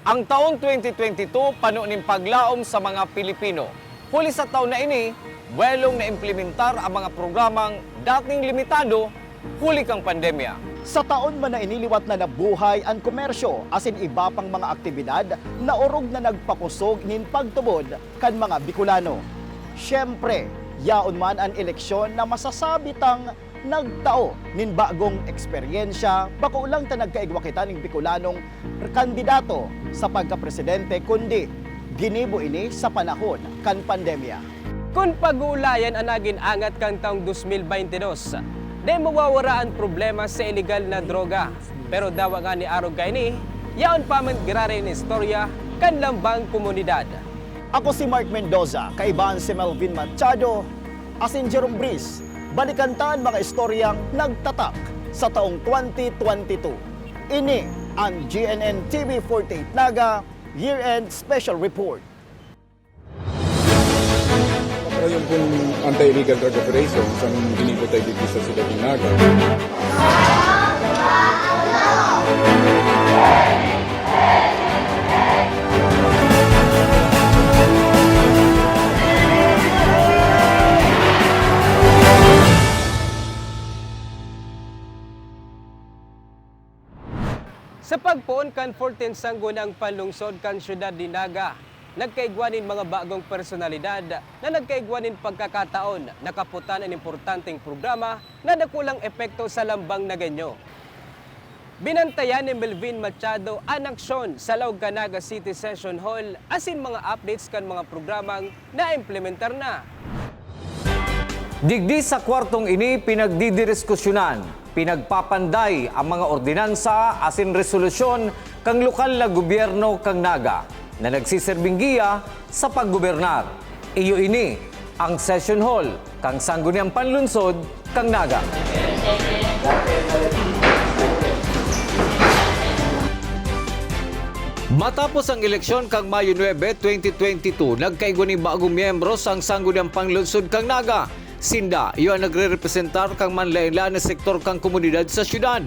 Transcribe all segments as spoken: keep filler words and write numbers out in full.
Ang taon twenty twenty-two pano nin paglaom sa mga Pilipino. Huli sa taon na ini, buwelong naimplementar ang mga programang dating limitado huli kan pandemya. Sa taon man na ini, liwat na nabuhay an komersyo asin iba pang mga aktibidad na orog na nagpakosog nin pagtubod kan mga Bicolano. Siyempre, yaon man an eleksyon na masasabi tang nagtao nin bagong eksperyensya, bako lang ta nagkaigwa kita nin Bicolanong kandidato sa pagkapresidente, kundi ginibo ini sa panahon kan pandemya. Kun pag-uulayan an nagin angat kan taong dos mil baynte dos, dai mawawara an problema sa ilegal na droga. Pero dawa ngani arog kaini, yaon pa man giraray an istorya kan lambang komunidad. Ako si Mark Mendoza, kaiba an si Melvin Machado, asin Jerome Breeze. Balikan ta an mga istoryang nagtatak sa taong twenty twenty-two. Ini an G N N T V forty-eight Naga Year-End Special Report. Ayon pong anti-illegal drug operations ang ginibo tayo dito sa Siyudad ng Naga. Sa pagpoon kan fourteenth Sangguniang Panlungsod kan Siyudad nin Naga, nagkaigwa nin mga bagong personalidad na nagkaigwa nin pagkakataon na kaputan an importanteng programa na dakulang epekto sa lambang Naganyo. Binantayan ni Melvin Machado an aksyon sa laog kan Naga City Session Hall asin mga updates kan mga programang naimplementar na. Digdi sa kwartong ini, pinagdidiriskusyonan, pinagpapanday ang mga ordinansa asin resolusyon kan lokal na gobyerno kan Naga na nagsiserbing giya sa paggobernar. Iyo ini ang session hall kan Sangguniang Panlungsod kan Naga. Matapos ang eleksyon kan Mayo nuebe, twenty twenty-two, nagkaigwa nin bagong miyembro sa Sangguniang Panlungsod kan Naga. Sinda, iyo an nagrerepresentar kan manlaen-laen na sektor kan komunidad sa siyudad.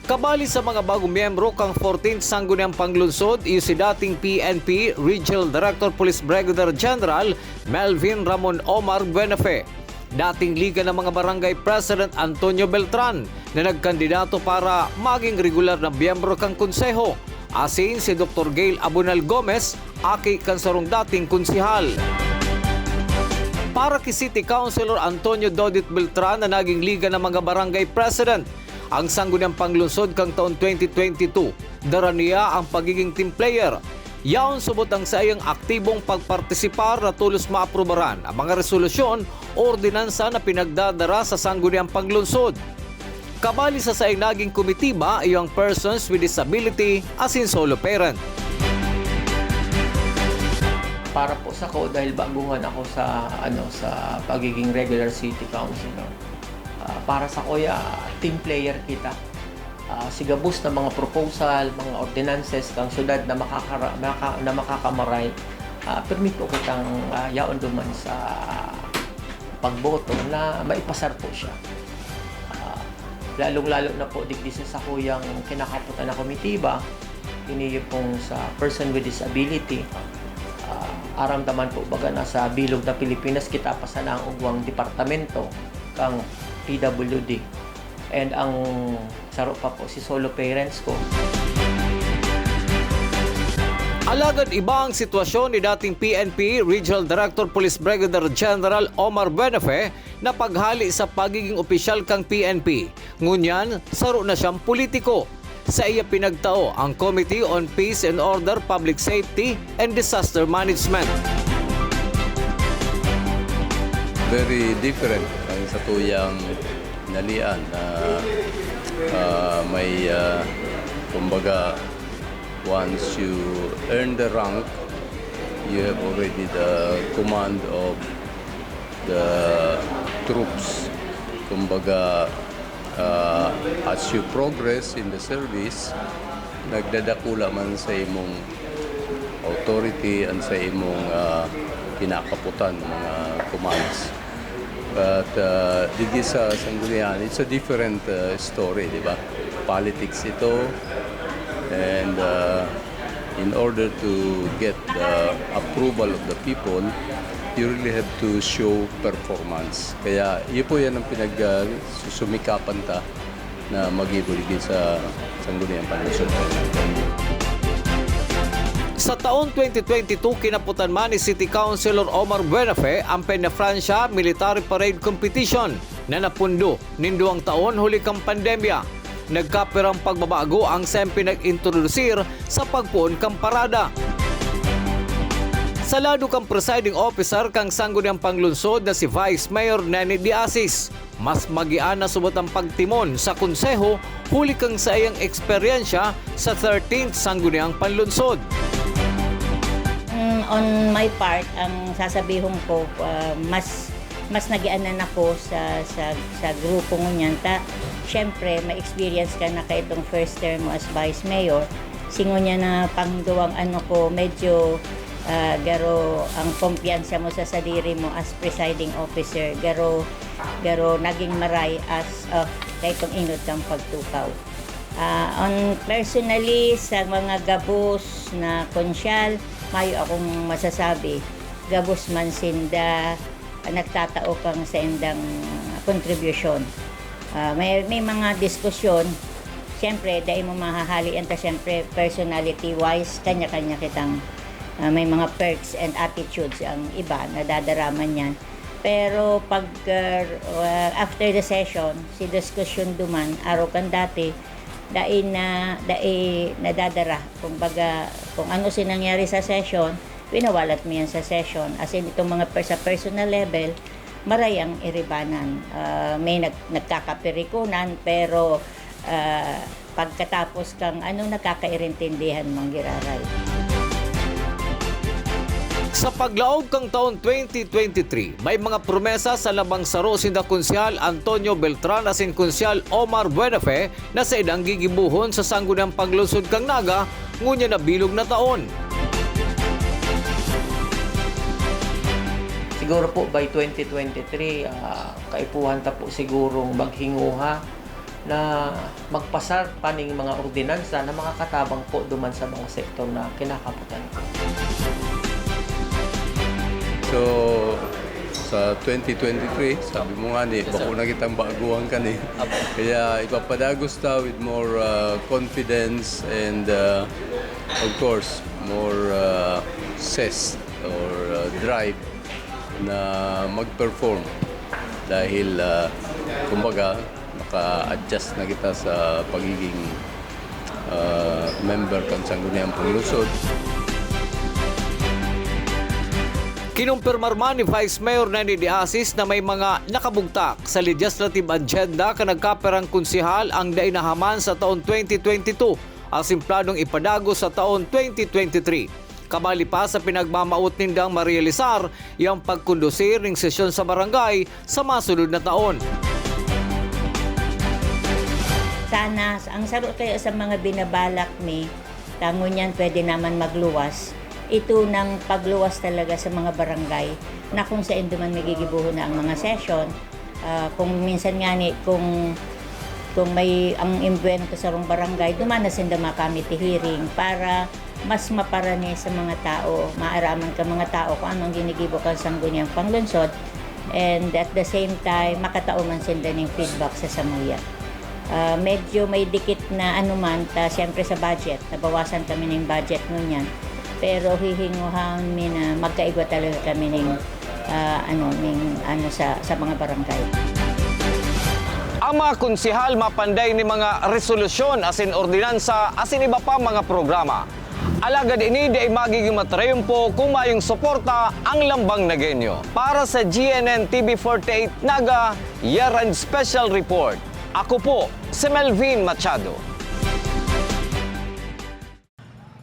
Kabali sa mga bagong miyembro kan fourteenth Sangguniang Panglungsod, iyo si dating P N P Regional Director Police Brigadier General Melvin Ramon Omar Buenafe, dating Liga ng mga Barangay President Antonio Beltran na nagkandidato para maging regular na miyembro kan Konseho, asin si Doktor Gail Abonal Gomez, aki kan sarong dating konsehal. Para ki City Councilor Antonio Dodit Beltran na naging Liga ng mga Barangay President, ang Sangguniang Panglungsod kan taon twenty twenty-two, dara niya ang pagiging team player. Yaon subot ang saiyang aktibong pagpartisipar na tolos maaprubaran ang mga resolusyon o ordinansa na pinagdadara sa Sangguniang Panglungsod. Kabali sa saiyang naging komitiba, iyo ang persons with disability asin solo parent. Para po sako, dahil baguhan ako sa, ano, sa pagiging regular city councilor, ah, para sako, ya, team player kita. Ah, si gabos na mga proposal, mga ordinances kang syudad na makakara-, maka-, na makakamaray, ah, permi po kitang, ah, yaon duman sa pagboto na maipasar po siya. Ah, lalong-lalo na po digdi sa sakuyang kinakapotan na komitiba, ini pong sa person with disability. Ah, aram ta man po, baga, na sa bilog na Pilipinas, kita pa sana ang ugwang departamento kang P W D. And ang saro pa po, si solo parents ko. Alagad iba ang sitwasyon ni dating P N P Regional Director Police Brigadier General Omar Buenafe na paghali sa pagiging opisyal kan P N P. Ngunyan, saro na siyang politiko. Saiya pinagtao ang Committee on Peace and Order, Public Safety, and Disaster Management. Very different ang satuyang hinalian na, ah, may, ah, kumbaga, once you earn the rank, you have already the command of the troops. Kumbaga, ah, as you progress in the service, nagdadakula man sa imong authority and sa imong, ah, kinakapotan, mga commands. But, ah, digdi sa Sangguniang, it's a different, ah, story, di ba? Politics ito, and, ah, In order to get the approval of the people, you really have to show performance. Kaya iyo po yan ang pinag, ah, susumikapan ta na mag-ibuligi sa Sangguniang Panlungsod. Sa taon twenty twenty-two, kinaputan man ni City Councilor Omar Buenafe ang Peñafrancia Military Parade Competition na napundo nin duwang taon huli kan pandemya. Nagkapirang pagbabago ang saiyang pinag-introdusir sa pagpoon kan parada. Sa lado kan presiding officer kan Sangguniang Panglungsod na si Vice Mayor Neni De Asis, mas magian na subot ang pagtimon sa konseho huli kan saiyang eksperyensya sa thirteenth Sangguniang Panlungsod. Mm, on my part, ang sasabihon ko, ah, mas mas nagianan ako sa sa sa grupo ngunyan ta siyempre may experience ka na kaitong first term mo as vice mayor. Si ngunyan na pangduwang ano ko, medyo, ah, garo ang kumpiyansa mo sa sadiri mo as presiding officer, garo garo naging maray as, ah, kaitong inot kang pagtukaw. Ah, on personally, sa mga gabos na konsyal, mayo akong masasabi. Gabos man sinda, ah, nagtatao kang saindang kontribusyon. Ah, may, may mga diskusyon, siyempre, dai mo mahahalian ta, siyempre, personality-wise, kanya-kanya kitang, ah, may mga perks and attitudes ang iba, nadadaraman yan. Pero pag, ah, after the session, si diskusyon duman, araw kan dati, dai na, dai nadadara. Kumbaga, kung ano si nangyari sa session, winawalat mo yan sa session. As in, itong mga per, sa personal level, maray ang iribanan. Ah, may nag, nagkakapirikunan, pero, ah, pagkatapos kang ano, nagkakairintindihan mang giraray. Sa paglaog kan taon twenty twenty-three, may mga promesa sa labang saro sinda Konsehal Antonio Beltran asin Konsehal Omar Buenafe na saindang gigibohon sa Sangguniang Panglungsod kan Naga ngunyan na bilog na taon. Siguro po by twenty twenty-three, ah, kaipuhan ta po sigurong maghinguha na magpasar pa ning mga ordinansa na makakatabang po duman sa mga sektor na kinakaputan ko. So, sa twenty twenty-three, sabi mo nga ni, bako na kitang baguhan kani. Kaya ipapadagos ta with more, uh, confidence and, uh, of course, more, uh, zest or, uh, drive na mag-perform. Dahil, uh, kumbaga, naka-adjust na kita sa pagiging, uh, member kan Sangguniang Panglungsod. Kinumpirmar man ni Vice Mayor Neni De Asis na may mga nakabugtak sa legislative agenda kan nagkapirang konsehal ang dai nahaman sa taon twenty twenty-two asin planong ipadagos sa taon twenty twenty-three. Kabali pa sa pinagmamawot nindang marealisar yang pagkondusir ning sesyon sa barangay sa masunod na taon. Sana, ang saro kayo sa mga binabalak mi, ta ngunyan pwede naman magluwas. Ito nang pagluwas talaga sa mga barangay na kung saan duman magigibuhon na ang mga session. Ah, kung minsan nga ni, kung, kung may ang imbuwento sa sarong barangay, duman na sinda mga committee hearing para mas maparani sa mga tao, maaraman ka mga tao kung ano ang ginigibo kan sangguniang panglungsod, and at the same time, makatao man sinda ning feedback sa samuya. Ah, medyo may dikit na ano man, ta, siyempre sa budget, nabawasan kami ning budget ngunyan. Pero hihinguhon mi na magkaigwa talaga kami ning, ah, ano, ning, ano, sa, sa mga barangay. Ang mga konsehal mapanday ni mga resolusyon asin ordinansa asin iba pa mga programa. Alagad ini dai magiging matrayumpo kung mayong suporta ang lambang Nagueño. Para sa G N N T V forty-eight Naga, Year-End Special Report. Ako po si Melvin Machado.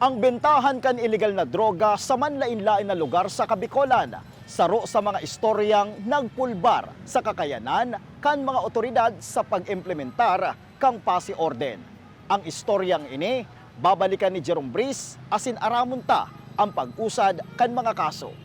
Ang bentahan kan ilegal na droga sa manlaen-laen na lugar sa Kabikolan, saro sa mga istoryang nagpulbar sa kakayanan kan mga otoridad sa pag-implementar kan PASI Orden. Ang istoryang ini, babalikan ni Jerome Bris asin aramon ta ang pag-usad kan mga kaso.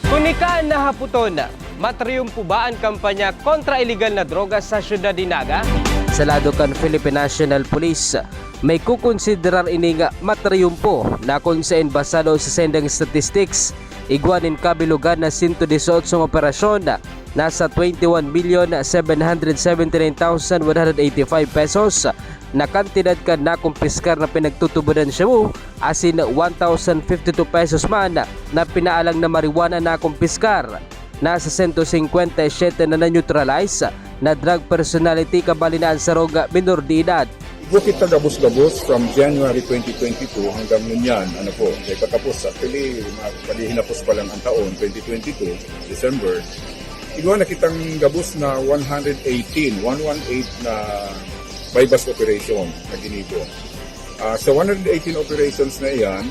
Kun ika an nahapoton, matriyumpo ba an kampanya kontra iligal na droga sa siyudad nin Naga? Sa lado kan Philippine National Police, Maikukonsiderar ining matriyumpo na kun saen basado sa saindang statistics, igwa nin kabilogan na sento disaotsong operasyon, nasa twenty-one million seven hundred seventy-nine thousand one hundred eighty-five pesos na kantidad kan nakumpiskar na pinagtutubodan shabu, asin one thousand fifty-two pesos man na pinaalang na marijuana na nakumpiskar. Nasa sento singkwenta y siyete na na-neutralize na drug personality, kabali na an sarong minor de edad. Igwa kita gabos-gabos from January twenty twenty-two hanggang ngunyan, ano po, may patapos, actually, ma-, palihinapos pa lang ang taon, twenty twenty-two, December. Igwa na kitang gabos na one hundred eighteen, one one eight na buy-bust operation na ginibo. Ah, sa one hundred eighteen operations na iyan,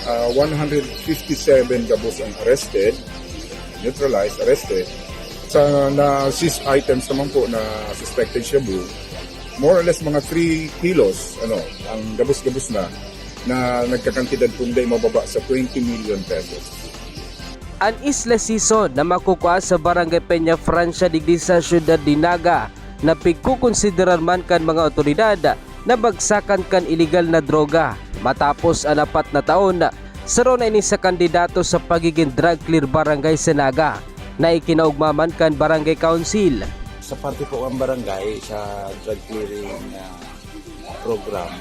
ah, one hundred fifty-seven gabos ang arrested, neutralized, arrested. Sa na-seize items naman po na suspected shabu, more or less mga three kilos, ano, ang gabos-gabos na, na nagkakantidad kundi mababa sa twenty million pesos. An isla season na makukua sa Barangay Peña Francia digdi sa siyudad nin Naga, na pigkokonsiderar man kan mga awtoridad na bagsakan kan iligal na droga. Matapos an apat na taon, saro na ini sa kandidato sa pagigin drug clear barangay sa Naga, na ikinaogma man kan barangay council. Sa parte po ang barangay, sa drug clearing, ah, program,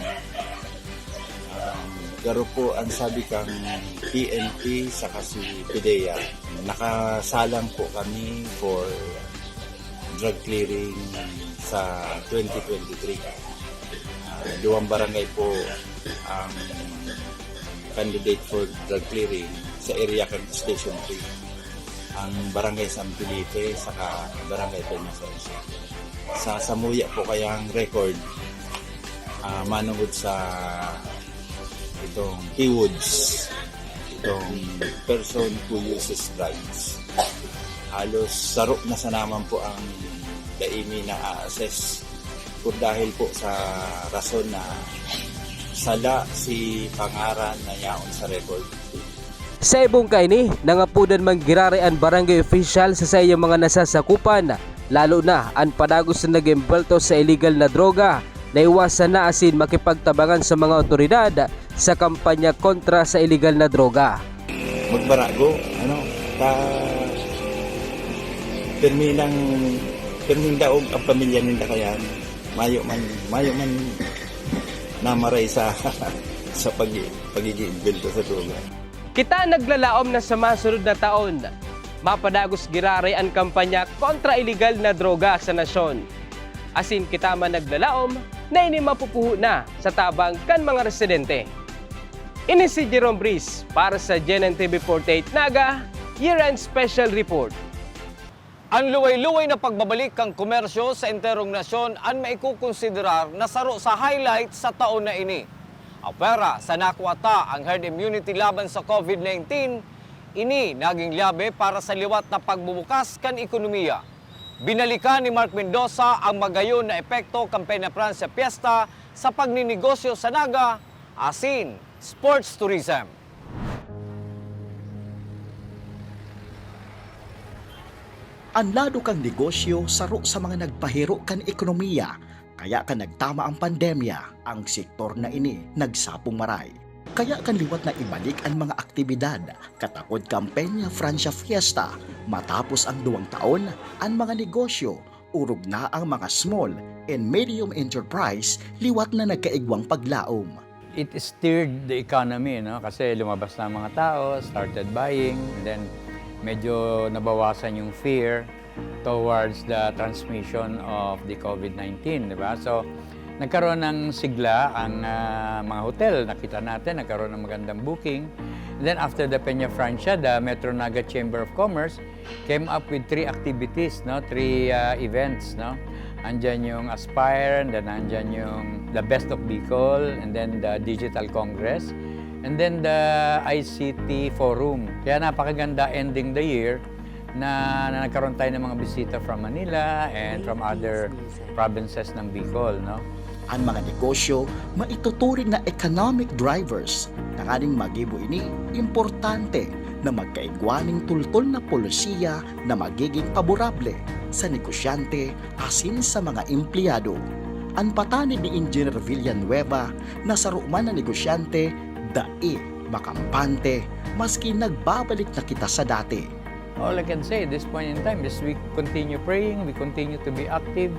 um, garo po ang sabi kang P N P saka si PDEA. Nakasalang po kami for drug clearing sa twenty twenty-three. Ah, duwang barangay po ang candidate for drug clearing sa area kan Station three. Ang Barangay San Felipe saka Barangay Peña Francia. Sa samuya po kayang record, ah, manungod sa itong P-woods, itong person who uses drugs. Halos saro na sa naman po ang dai mi na-assess, kung dahil po sa rason na sala si pangaran na yaon sa record. Sa ibong kaini, nangapodan man giraray an barangay official sa saiyang mga nasasakupan, lalo na an padagos na nag-embwelto sa iligal na droga, naiwasan na asin makipagtabangan sa mga awtoridad sa kampanya kontra sa iligal na droga. Magbarago, ano, ta-, pirmi lang, pirming daog ang pamilya ninda, kaya mayo man, mayo man namaray sa, sa pag-, pagiging embwelto sa droga. Kita naglalaom na sa masunod na taon, mapadagos giraray an kampanya kontra iligal na droga sa nasyon. Asin kita man naglalaom na ini mapupuho na sa tabang kan mga residente. Ini si Jerome Breeze para sa G N N T V forty-eight Naga Year-End Special Report. An luway-luway na pagbabalik kan komersyo sa enterong nasyon an maikokonsiderar na saro sa highlight sa taon na ini. Apwera sa nakua ta ang herd immunity laban sa COVID nineteen, ini nagin lyabe para sa liwat na pagbubukas kan ekonomiya. Binalikan ni Mark Mendoza ang magayon na epekto kan Peña Francia Fiesta sa pagninegosyo sa Naga asin sports tourism. An lado kan negosyo saro sa mga nagpahiro kan ekonomiya, kaya kan nagtama ang pandemya, ang sektor na ini nagsapong maray. Kaya kan liwat na ibalik an mga aktibidad, katakod kan Peña Francia Fiesta, matapos ang duwang taon, an mga negosyo, orog na ang mga small and medium enterprise, liwat na nagkaigwang paglaom. It stirred the economy, no? Kasi lumabas na ang mga tao, started buying, and then medyo nabawasan yung fear towards the transmission of the COVID nineteen, di ba? So, nagkaroon ng sigla ang, ah, mga hotel. Nakita natin, nagkaroon ng magandang booking. And then after the Peña Francia, the Metro Naga Chamber of Commerce came up with three activities, no? Three, ah, events, no? Andyan yung Aspire, and then andyan yung The Best of Bicol, and then the Digital Congress, and then the I C T Forum. Kaya napakaganda ending the year na, na nagkaroon tayo ng mga bisita from Manila and from other provinces ng Bicol, no? An mga negosyo maituturing na economic drivers, tanganing magibo ini, importante na magkaigwa nin tultol na polisiya na magiging paborable sa negosyante asin sa mga empleyado. An patanid ni Engineer Villanueva na saro man na negosyante, dai makampante, maski nagbabalik na kita sa dati. All I can say at this point in time is we continue praying, we continue to be active,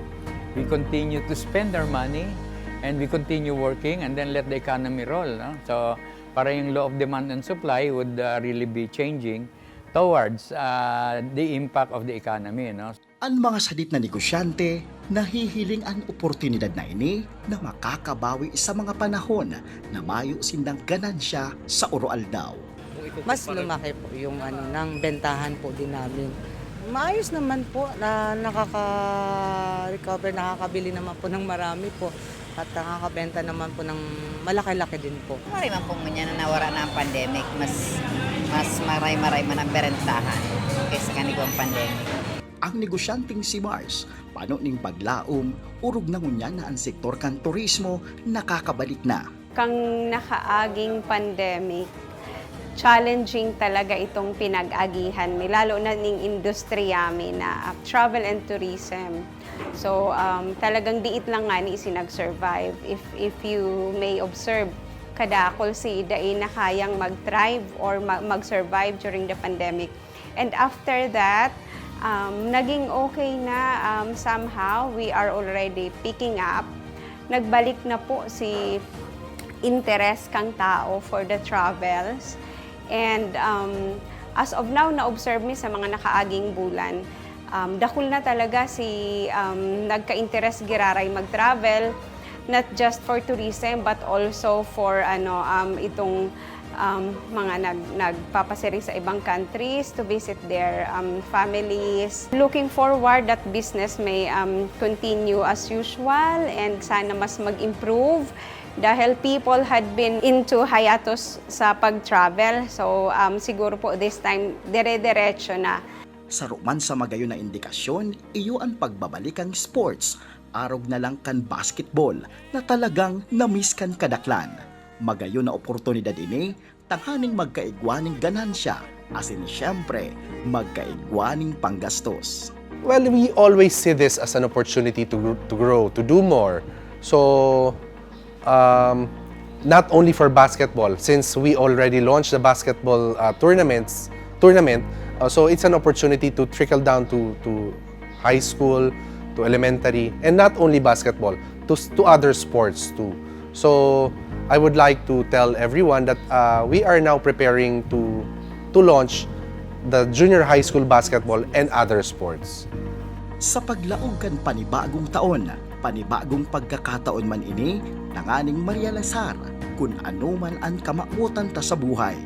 we continue to spend our money, and we continue working, and then let the economy roll, no? So, para yung law of demand and supply would, uh, really be changing towards, uh, the impact of the economy, no? An mga sadit na negosyante nahihiling an oportunidad na ini na makakabawi sa mga panahon na mayo sindang ganansya sa oroaldaw. Mas lumaki po yung ano, ng bentahan po din namin. Maayos naman po na nakaka-recover, nakakabili naman po ng marami po at nakakabenta naman po ng malaki-laki din po. Maray man po ngunyan na nawara na ang pandemic, mas, mas maray-maray man ang berentahan kaysa kanigwang pandemic. Ang negosyanteng si Mars, pano ning paglaom, orog na ngunyan na an sektor kan turismo nakakabalik na. Kan nakaaging pandemic, challenging talaga itong pinag-agihan mi, lalo na ning industriya mi na, ah, travel and tourism. So, um, talagang diit lang ngani isinag-survive. If, if you may observe, kadakul si dai na kayang mag-thrive or ma-, mag-survive during the pandemic. And after that, um, naging okay na, um, somehow, we are already picking up. Nagbalik na po si interes kang tao for the travels. And, um, as of now, na-observe mi sa mga nakaaging bulan, um, dakul na talaga si, um, nagka-interes giraray mag-travel, not just for tourism, but also for, ano, um, itong, um, mga nag-, nagpapasiring sa ibang countries to visit their, um, families. Looking forward that business may, um, continue as usual and sana mas mag-improve dahil people had been into hiatus sa pag-travel. So, um, siguro po this time, dire-diretso na. Saro man sa magayon na indikasyon, iyo an pagbabalik kan sports, arog na lang kan basketball na talagang na-miss kan kadaklan. Magayon na oportunidad ini tanganing magkaigwa nin ganansya, asin siyempre, magkaigwa nin panggastos. Well, we always see this as an opportunity to gr-, to grow, to do more. So, um, not only for basketball, since we already launched the basketball, uh, tournaments, tournament, uh, so it's an opportunity to trickle down to, to high school, to elementary, and not only basketball, to s-, to other sports too. So, I would like to tell everyone that, uh, we are now preparing to, to launch the junior high school basketball and other sports. Sa paglaog kan panibagong taon, panibagong pagkakataon man ini tanganing marealisar kun ano man an kamawotan ta sa buhay.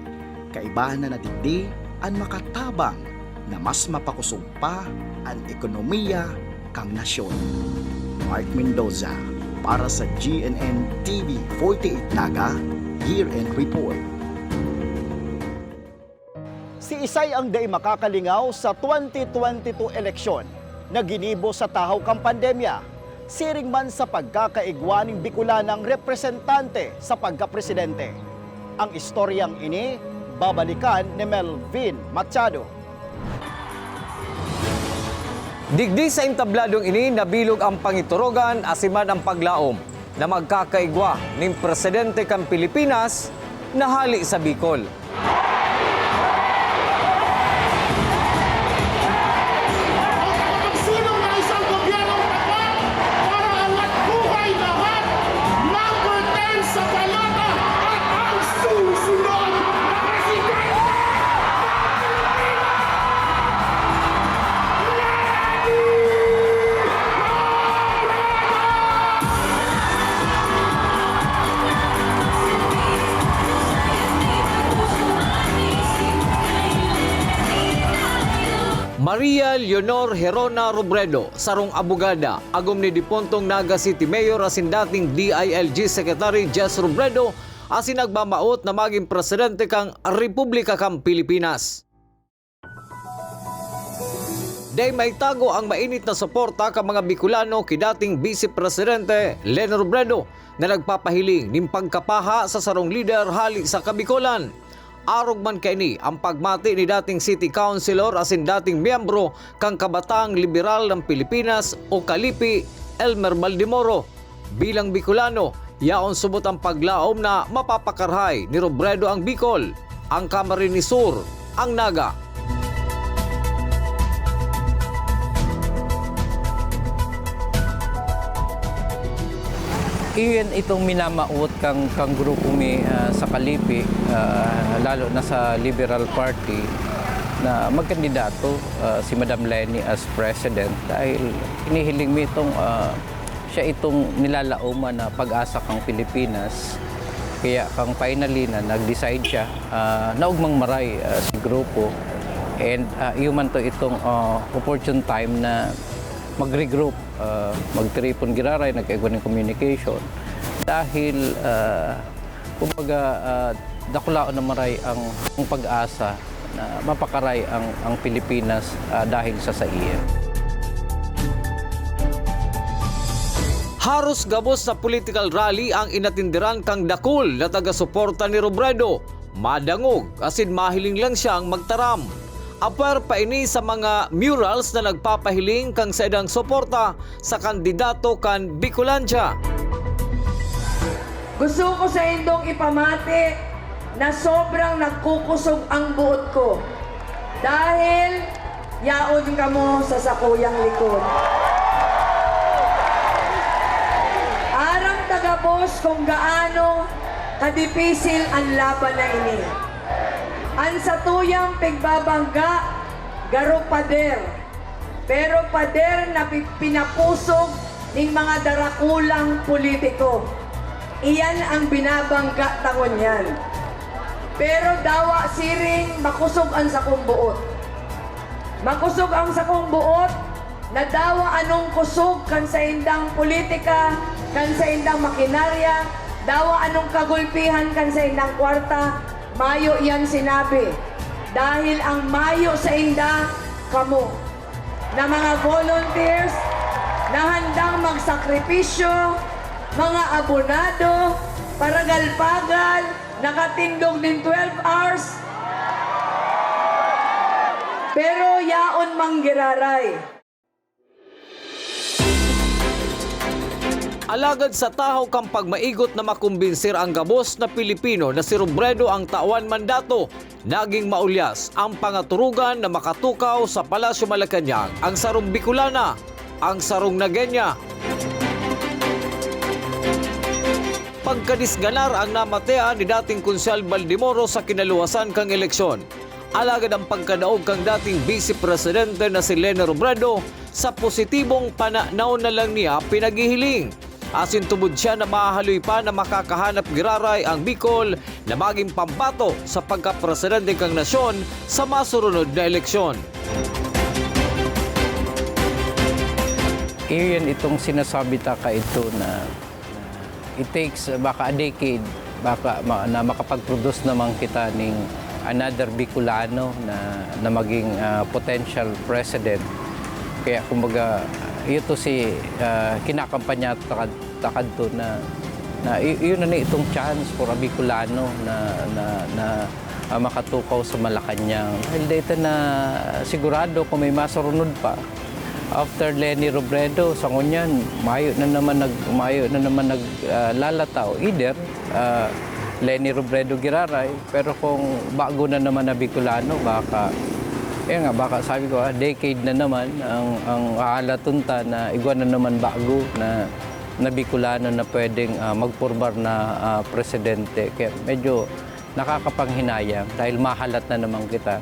Kaibahan na digdi an makatabang na mas mapakosog pa an ekonomiya kan nasyon. Mark Mendoza para sa G N N T V forty-eight Naga Year End Report. Siisay ang dai makakalingaw sa twenty twenty-two eleksyon na ginibo sa tahaw kan pandemya, siring man sa pagkakaigwa nin Bicolanang representante sa pagkapresidente? Ang istoryang ini, babalikan ni Melvin Machado. Digdi sa entabladong ini, nabilog ang pangiturogan asin man ang paglaom na magkakaigwa nin presidente kan Pilipinas na hale sa Bicol. Ang pagsunong ng isang gobyernong tapat para angat buhay lahat, number ten sa balota at ang susunod na presidente ng Pilipinas! Maria Leonor Gerona Robredo, sarong abogada, agom ni depuntong Naga City Mayor asin dating D I L G Secretary Jess Robredo, asin nagmamawot na magin presidente kan Republika kan Pilipinas. Dai maitago ang mainit na suporta kan mga Bicolano ki dating Bise Presidente Leni Robredo, na nagpapahiling nin pagkapaha sa sarong lider hale sa Kabicolan. Arog man kaini ang pagmati ni dating City Councilor asin dating miyembro kan Kabataang Liberal ng Pilipinas o Kalipi, Elmer Baldemoro. Bilang Bicolano, yaon subot ang paglaom na mapapakarahay ni Robredo ang Bicol, ang Camarines Sur, ang Naga. Iyan itong minamawot kang, kang grupo mi, ah, sa Kalipi, ah, lalo na sa Liberal Party, na magkandidato, ah, si Madam Leni as president dahil hinihiling mi itong, ah, siya itong nilalaoman na pag-asa kang Pilipinas. Kaya kang finally na nag-decide siya, ah, naugmang maray, ah, si grupo. And, ah, iyo man to itong, ah, opportune time na mag-regroup, ah, magtiripon giraray, nagkaigwa nin communication. Dahil, ah, kumbaga, ah, dakulaon na maray ang, ang pag-asa na mapakaray ang, ang Pilipinas, ah, dahil sa saiya. Haros gabos na political rally ang inatindiran kang dakul na taga-suporta ni Robredo. Madangog asin mahiling lang siyang magtaram. Apwera pa ini sa mga murals na nagpapahiling kan saindang suporta sa kandidato kan Bicolandia. Gusto ko saindong ipamati na sobrang nagkukusog ang buot ko dahil yaon kamo sa sakuyang likod. Aram ta gabos kung gaano kadipisil an laban na ini. An satuyang pigbabangga, garo pader, pero pader na pi-, pinapusog ning mga darakulang politiko. Iyan ang binabangga ta ngunyan. Pero dawa siring, makusog an sakong buot. Makusog ang sakong buot, na dawa anong kusog kan saindang politika, kan saindang makinarya, dawa anong kagulpihan kan saindang kwarta, mayo iyan sinabi. Dahil ang mayo sainda, kamo, na mga volunteers na handang magsakripisyo, mga abonado, paragal-pagal, nakatindog nin twelve hours, pero yaon manggiraray. Alagad sa tahaw kan pagmaigot na makombinsir ang gabos na Pilipino na si Robredo ang tawan mandato, naging maulyas ang pangaturugan na makatukaw sa Palasyo Malacañang ang sarong Bicolana, ang sarong Nagueña. Pagkadisganar ang namatean ni dating Konsehal Baldemoro sa kinaluwasan kan eleksyon. Alagad ang pagkadaog kan dating Bise Presidente na si Leni Robredo sa positibong pananaw na lang niya pinaghihiling, asin tubod siya na mahahaloy pa na makakahanap giraray ang Bicol na magin pambato sa pagkapresidente kan nasyon sa masurunod na eleksyon. Iyon itong sinasabi ta kaidto na it takes, uh, baka a decade, baka ma-, na makapag-produce naman kita ning another Bicolano na, na maging, ah, potential president. Kaya kumbaga, ito si, ah, kinakampanya ta kad-, ta kadto na, na i-, yun na ni itong chance for a Bicolano na, na, na, ah, makatukaw sa Malacañang. Dahil dito na sigurado kung may masurunod pa, after Leni Robredo, sa ngunyan, mayo na naman nag-, mayo na naman nag-, ah, lalataw. Either, ah, Leni Robredo giraray, pero kung bago na naman na Bicolano, baka, eh nga, baka sabi ko, ah, decade na naman ang, ang aalaton ta na igwa na naman bago na, na Bicolano na pwedeng, ah, magpormar na, ah, presidente. Kaya medyo nakakapanghinayang dahil mahalat na naman kita.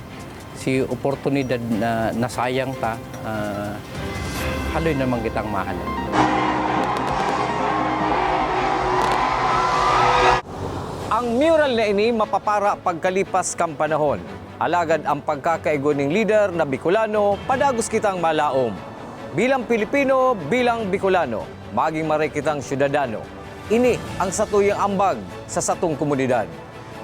Si oportunidad na nasayang ta, ah, haloy naman kitang mahalat. Ang mural na ini mapapara pagkalipas kan panahon. Alagad ang pagkakaigo ning lider na Bicolano, padagos kitang malaom. Bilang Pilipino, bilang Bicolano, maging maray kitang syudadano. Ini ang satuyang ambag sa satong komunidad.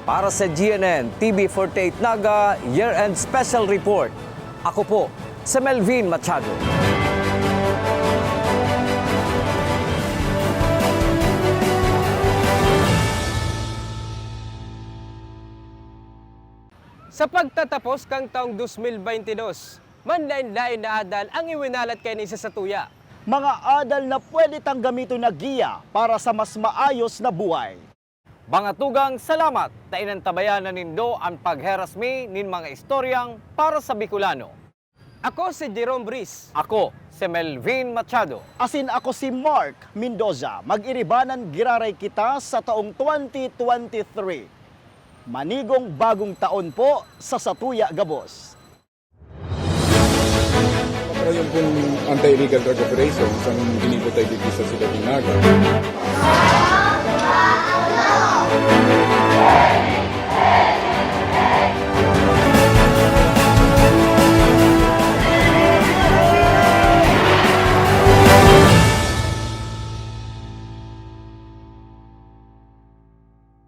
Para sa G N N T V forty-eight Naga Year-End Special Report, ako po si Melvin Machado. Sa pagtatapos kan taong dos mil baynte dos, manlaen-laen na adal ang iwinalat kaini sa satuya. Mga adal na pwede tang gamiton na giya para sa mas maayos na buhay. Mga tugang, salamat ta inantabayan na nindo an pagheras mi nin mga istoryang para sa Bicolano. Ako si Jerome Bris. Ako si Melvin Machado. Asin ako si Mark Mendoza. Mag-iribanan giraray kita sa taong twenty twenty-three. Manigong bagong taon po sa satuya gabos. Operayon pong anti-illegal drug operation sa ginibo tayo dito sa Ciudad ng Naga.